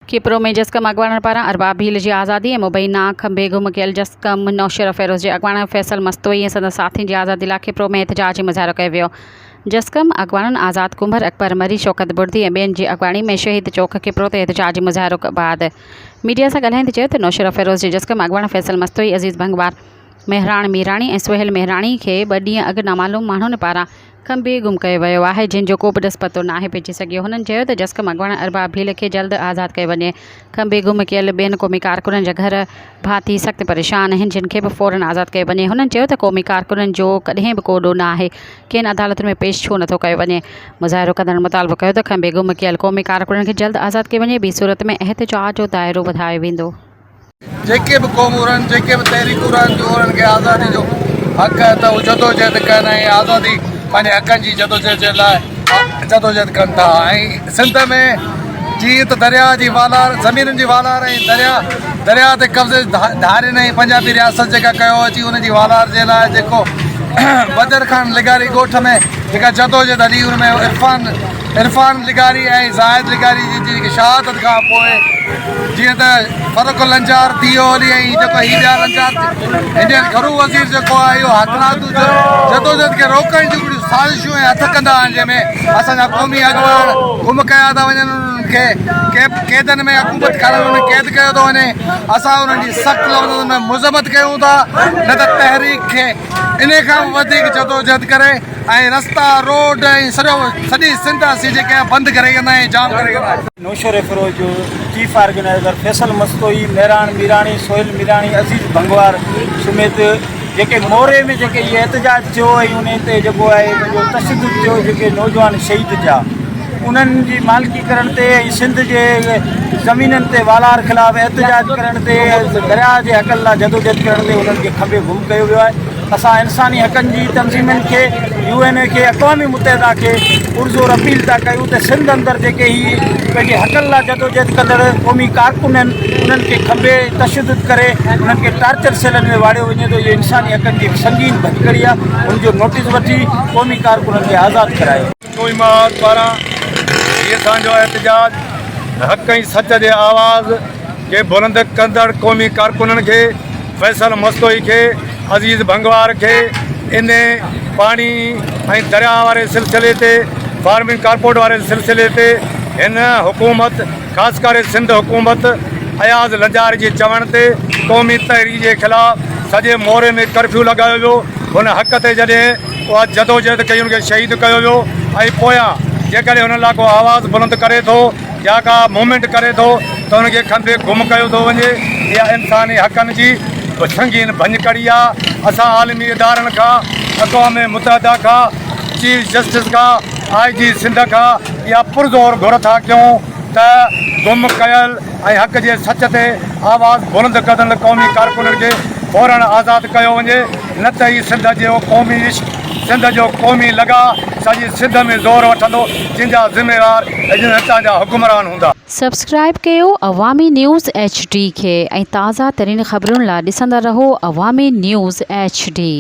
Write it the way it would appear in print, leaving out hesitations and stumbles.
کپرو ۾ جسقم اڳواڻن پاران ارباب ڀيل جي آزادي ۽ مبينا کنڀي گم ڪيل جسقم نوشهروفيروز جي اڳواڻ فيصل مستوئي ۽ سندس ساٿين جي آزادي لاء کپرو ۾ احتجاجي مظاهرو ڪيو ويو. جسقم اڳواڻن آزاد ڪنڀر، اڪبر مري، شوڪت بڙدي ۽ ٻين جي اڳواڻي ۾ شهيد چوڪ کپرو تي احتجاجي مظاهرو بعد ميڊيا سان ڳالهائيندي چيو ته نوشهروفيروز جي جسقم اڳواڻ فيصل مستوئي، عزيز ڀنگوار، مهراڻ ميراڻي ۽ سهيل مهراڻي کي ٻه ڏينهن اڳ نامعلوم ماڻهن پاران کنڀي گم ڪيو ويو آهي جنهن جو ڪوبه ڏس پتو ناهي پئجي سگهيو. هنن چيو ته جسقم اڳواڻ ارباب ڀيل کي جلد آزاد ڪيو وڃي. کنڀي گم ڪيل ٻين قومي ڪارڪنن جا گهر ڀاتي سخت پريشان آهن جن کي به فورن آزاد ڪيو وڃي. هنن چيو ته قومي ڪارڪنن جو ڪڏهن به ڪو ڏوهه نه آهي کين عدالتن ۾ پيش ڇو نٿو ڪيو وڃي. مظاهرو ڪندڙن مطالبو ڪيو ته کنڀي گم ڪيل قومي ڪارڪنن کي جلد آزاد ڪيو وڃي ٻي صورت ۾ احتجاج جو دائرو وڌايو ويندو. جيڪي به قومون رهن، جيڪي به تحريڪون رهن ٿيون انهن کي آزادي جو حق آهي ته هو جدوجهد ڪن ۽ آزادي پنهنجي حقن جي جدوجهد جي لاء جدوجهد ڪن ٿا ۽ سنڌ ۾ جيئن ته درياء جي والار زمينن جي والار ۽ درياء درياء تي قبضي ڌارين ۽ پنجابي رياست جيڪا ڪيو اچي ان جي والار جي لاء جيڪو بدر خان لغاري ڳوٺ ۾ جيڪا جدوجهد هلي ان ۾ عرفان عرفان لغاري ۽ زاهد لغاري جي جي شهادت کان پوء جيئن ته فرخ لنجار، ديو علي ۽ جيڪو هي ٻيا لنجار هينئر گهرو وزير جيڪو آهي اهو هٿرادو جدوجهد کي روڪڻ جون هڪڙيون سازشون ۽ هٿ ڪندا آهن جنهن ۾ اسان جا قومي اڳواڻ گم ڪيا ٿا وڃن انهن کي قيدن ۾ حڪومت کارن ۾ قيد ڪيو ٿو وڃي اسان انهن جي سخت لفظن ۾ مذمت ڪيون ٿا نه ته تحريڪ کي انهي کان به وڌيڪ جدوجهد ڪري ۽ رستا روڊ ۽ سڄو سڄي سنڌ اسين جيڪي آهي بند ڪري ڪندا ۽ جام ڪري ڪندا. نوشهروفيروز جو چيف آرگنائيزر فيصل مستوئي، مهراڻ ميراڻي، سهيل ميراڻي، عزيز ڀنگوار سميت جيڪي موري ۾ جيڪي هي احتجاج ٿيو ۽ انهي تي جيڪو آهي پنهنجو تشدد ٿيو جيڪي نوجوان شهيد ٿيا انهن جي مالڪي ڪرڻ تي ۽ سنڌ جي زمينن تي والار خلاف احتجاج ڪرڻ تي درياء جي حقن لاء جدوجهد ڪرڻ تي انهن کي کنڀي گم ڪيو ويو آهي. اسان انساني حقن جي تنظيمن کي، يو اين اي کي، اقوام متحده کي پرزور اپيل ٿا ڪيون ته سنڌ اندر جيڪي هي پنهنجي حقن لاء جدوجهد ڪندڙ قومي ڪارڪن آهن انهن کي کنڀي تشدد ڪري انهن کي ٽارچر سيلن ۾ واڙيو وڃي ٿو اهو انساني حقن جي سنگين ڀڃڪڙي آهي ان جو نوٽيس وٺي قومي ڪارڪنن کي آزاد ڪرايو. قومي محاذ پاران هي اسان جو احتجاج حق ۽ سچ جي آواز کي بلند ڪندڙ قومي ڪارڪنن کي فيصل مستوئي کي عزيز ڀنگوار کي انهي پاڻي ۽ درياهه واري سلسلي تي فارمنگ ڪارپورٽ واري سلسلي تي هن حڪومت خاص ڪري سنڌ حڪومت اياز لنجار جي چوڻ تي قومي تحريڪ جي خلاف سڄي موري ۾ ڪرفيو لڳايو ويو هن حق تي جڏهن اها جدوجهد ڪئي ان کي شهيد ڪيو ويو ۽ پويان جيڪڏهن هنن لاء ڪو آواز بلند ڪري ٿو يا ڪا موومينٽ ڪري ٿو ته ان کي کنڀي گم ڪيو ٿو وڃي اها انساني حقن جي سنگين ڀڃڪڙي آهي اسان عالمي ادارن کان اقوام متحده کان چيف جسٽس کان آء جي سنڌ کان اها پرزور گهر ٿا ڪيون ته گم ڪيل ۽ حق جي سچ تي آواز بلند ڪندڙ قومي ڪارڪنن کي فورن آزاد ڪيو وڃي نه ته هي سنڌ جو قومي عشق سنڌ جو قومي لڳاء سڄي سنڌ ۾ زور وٺندو جنهن جا ذميوار هتان جا حڪمران هوندا. سبسڪرائيب ڪيو عوامي نيوز ايڇ ڊي کي ۽ تازه ترين خبرن لا ڏسندا رهو عوامي نيوز ايڇ ڊي.